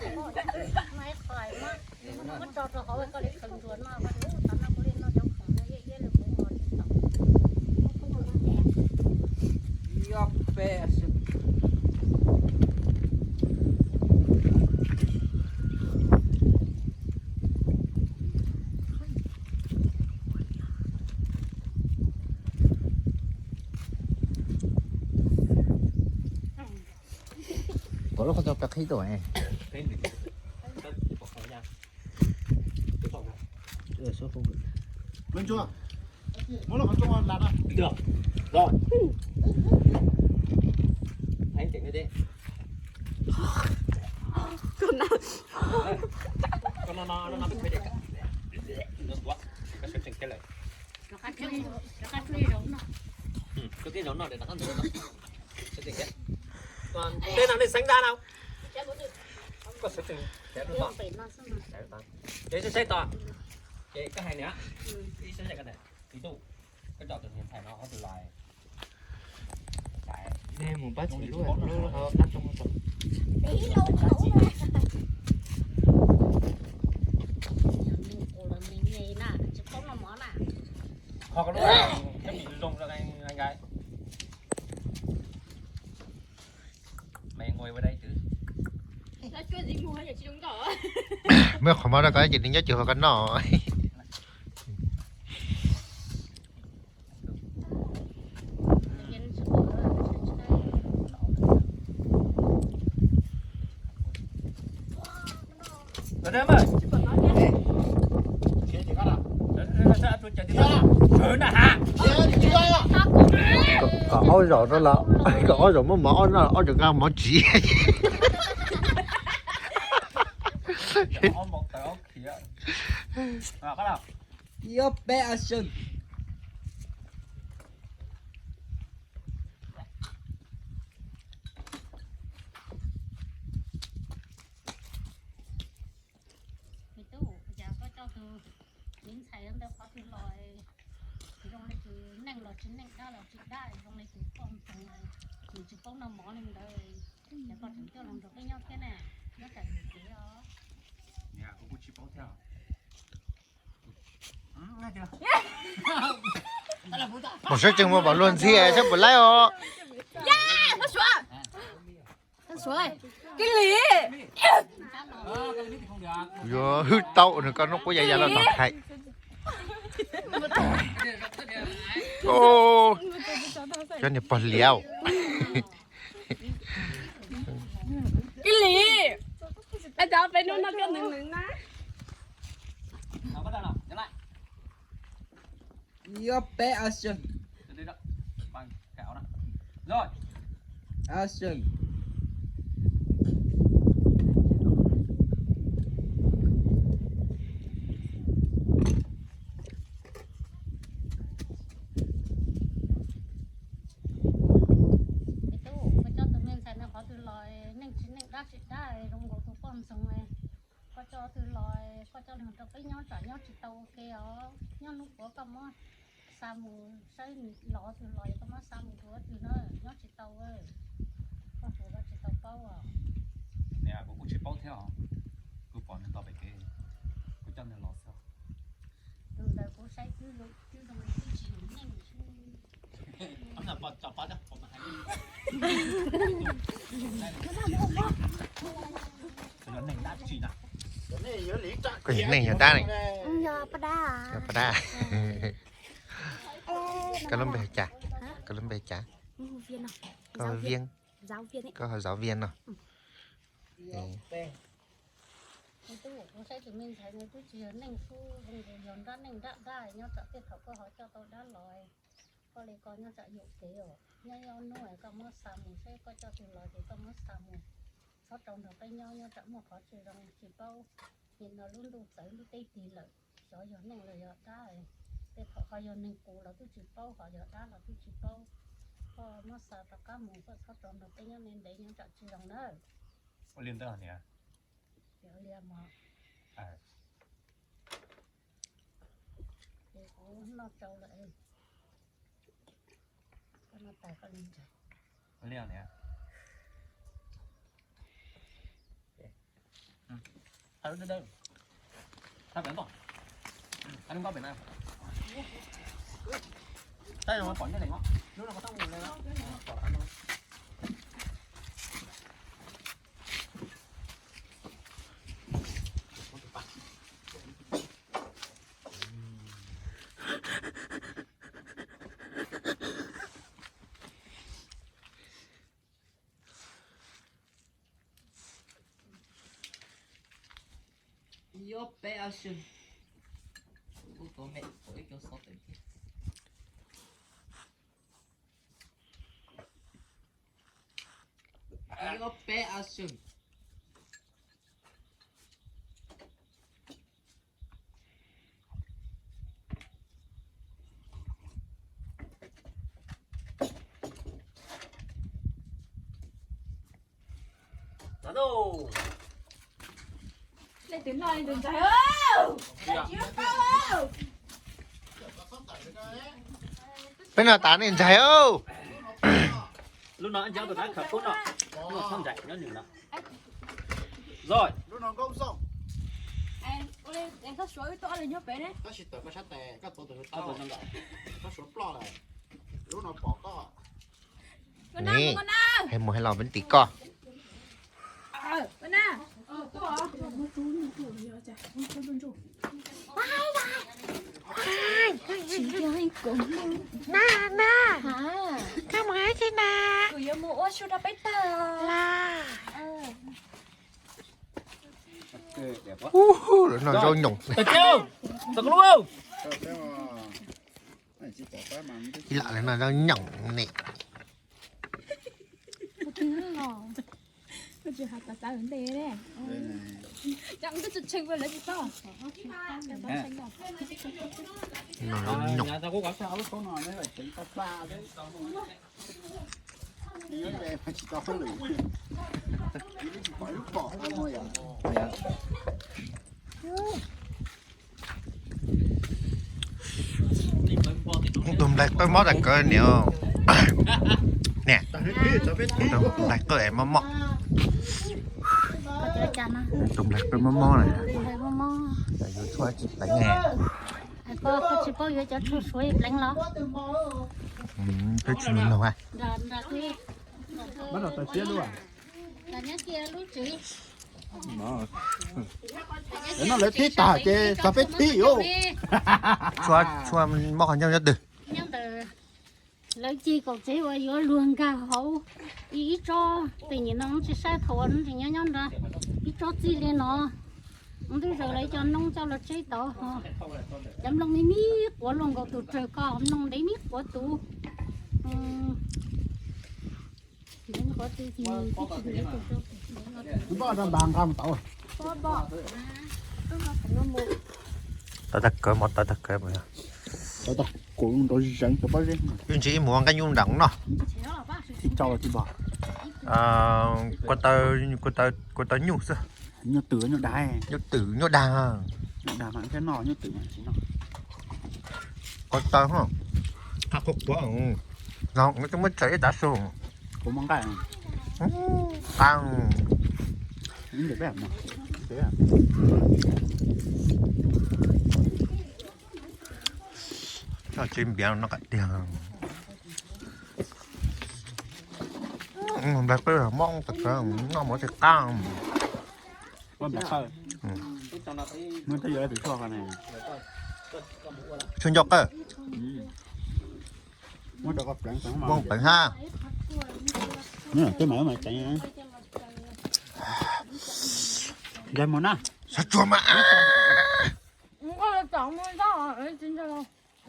Pov lub qhov coj peb qhib tuaj. Muab lub qhov coj las na. Tej no nej xeeb dab no. Ces saib tos, ces koj hais niam, ib sab koj niam, ib tug, koj coj tus niam ntxhais no ob tug los. Nej mus pab txiv lub qab rooj tos. Qhov ko lub, cov mis zoo rau nqaij. Muab qhov mov rau koj ces nws nyob cov hauv koj noj. Kom ob zaug no los, kom ob zaug muab mov ob noj, ob zaug nqa mov tsiv. Ib ob peb action. Me tub, cas koj coj tus me ntxhais ntawd qhov twg los, zoo li tus neeg los tsis neeg, dab los tsis dab, zoo li tus poj ntxoog, nws tsis paub noj mov li ntawd, cas koj tseem coj los nrog peb nyob thiab ne? Nyob tsam yus kev os. Mus sawv tsees mus pom luag ntxhi saib puas laib os. Kij Lis, kuv yuav hwj tau nws koj hnub qub ya ya los tom thaiv. Cov niag pog liav. Kij Lis, cov peb hnub no koj neeg neeg na. Ib ob peb action. Action. Me tub, koj coj tus me ntxhais no qhov twg los, neeg tsis neeg dab tsis dab, zoo nkaus tus poj ntxoog li. Koj coj twg los, koj coj nws rau peb nyob tsam nyob tsis tau ua ke os. Nyob hnub puav koj muab xa mus saib nws los twg los, koj muab xa mus tus twg na, nyob tsis tau. Koj puas tsis tau paub os? Niam, kuv kuj tsis paub thiab os. Kuv pom nws tom pem kev, kuv coj nws los xwb. Tus ntawd kuv saib twb zoo, twb zoo li twb tsis yog neeg. Koj yog neeg yog dab ne? Yog poj dab. Koj lub npe cas? Koj lub npe cas? Koj Viaj. Koj ho giáo viên no. Kuv saib tus me ntxhais no twb tsis yog neeg xwb, zoo nkaus yog nrab neej nrab dab, nyob tsam tej thaum koj ho coj tau dab los. Koj li koj nyob tsam yuam kev os, nyob ib ob hnub koj muab xa mus, saib koj coj twg los ces koj muab xa mus. Txhob rau nrog peb nyob, nyob tsam muaj qhov tsis zoo tsis paub. Nim no lub ntuj txawv lub teb tig lawm, xyov yog neeg los yog dab. Tej thaum ho yog neeg qus los twb tsis paub, ho yog dab los twb tsis paub. Koj muab xa rov qab mus, koj txhob rau nrog peb nyob ntev ntev, nyob tsam tsis zoo nawb. Ua li ntawd niam. Ces ua li mog. Ces kuv noj tsau lawm. Koj noj tas koj li ntawd. Ua li niam. Yuav peb action. Kuv tuav me tuav ib co xov tooj thiab. Yuav peb action. Leej twg noj leej twg ntxaig. Peb noj tas nej ntxaig. Lub no ntxaig tus dab khawv kub no, noj txhob ntxaig nyob nws no. Lub no nkauj xoj. Tab sis tawm koj sab tes, koj tuav tus hwv tau, koj suav ploj lawm. Lub no pom koj. Ni, hais mus hais los peb tim koj. Na, na, koj mus ua tsi na? Kuv yuav mus ua su rau peb tag. Lawv noj zaub nyoom. Ib lam lawv noj zaub nyoom ne. Noj zaub nyoom. Tus nplaig qawj mob tas kawg niam. Niam, tus nplaig qawj mob mob. Tus nplaig qawj mob mob na. Yuav tshuaj tsis pleev ne. Koj tsis paub yuav cov tshuaj suav pleev los? Peb tsis mloog. Noj lawv thib tag ces txog peb thib os. Tshuaj mob qhov ncauj nyob twg? Lawv cig kaum tsev uas yuav luag nkag hauv ib tsob, tej niam no tsis saib thaum ub tseem nyob nyob nrad, ib tsob txij li no, twb zaws lawv cov noob coj los tseb tod. Cov nplooj me me quav luaj nkaus tus rawg ko, nplooj ntev me quav tus. Tawv tag kawg mov tawv tag kawg. Kuv nrov zeeg cov pob zeb. Ib ntsis ib muag nqaij nyuj nram no. Thib rau los thib pos. Kuv tau nyuj xwb. Nyuj twm nyuj dag. Nyuj twm nyuj dag. Nyuj dag mas thiaj noj, nyuj twm mas tsis noj. Kuv tau, qab qhuav qhuav, no twb muab tsaws ib tav su. Kuv muaj nqaij. Qab. Tsis npiav no qab tiag. Nplaig qawj mob tas kawg, noj mov tsis qab. Tshuaj ncauj qawj. Muab pleev hab. Tej mas mas ceev. Nqaij mus na. Sab tsuag mas.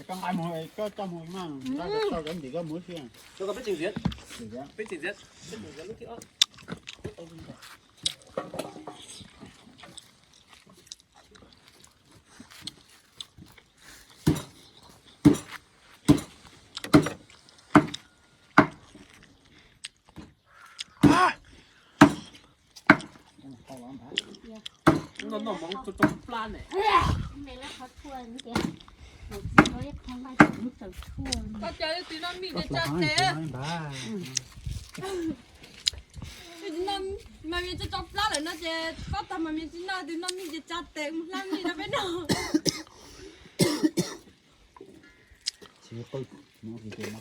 Koj nqaij mus, koj coj mus mas, koj cov ntim koj mus xwb. Koj cov twb noj mis ces tsa tes. Mas me tso tso plab lawm no ces koj tag mas me tsis noj, tus noj mij ces tsa tes mus hlab mij rau peb noj. Tsis qw, no ces no.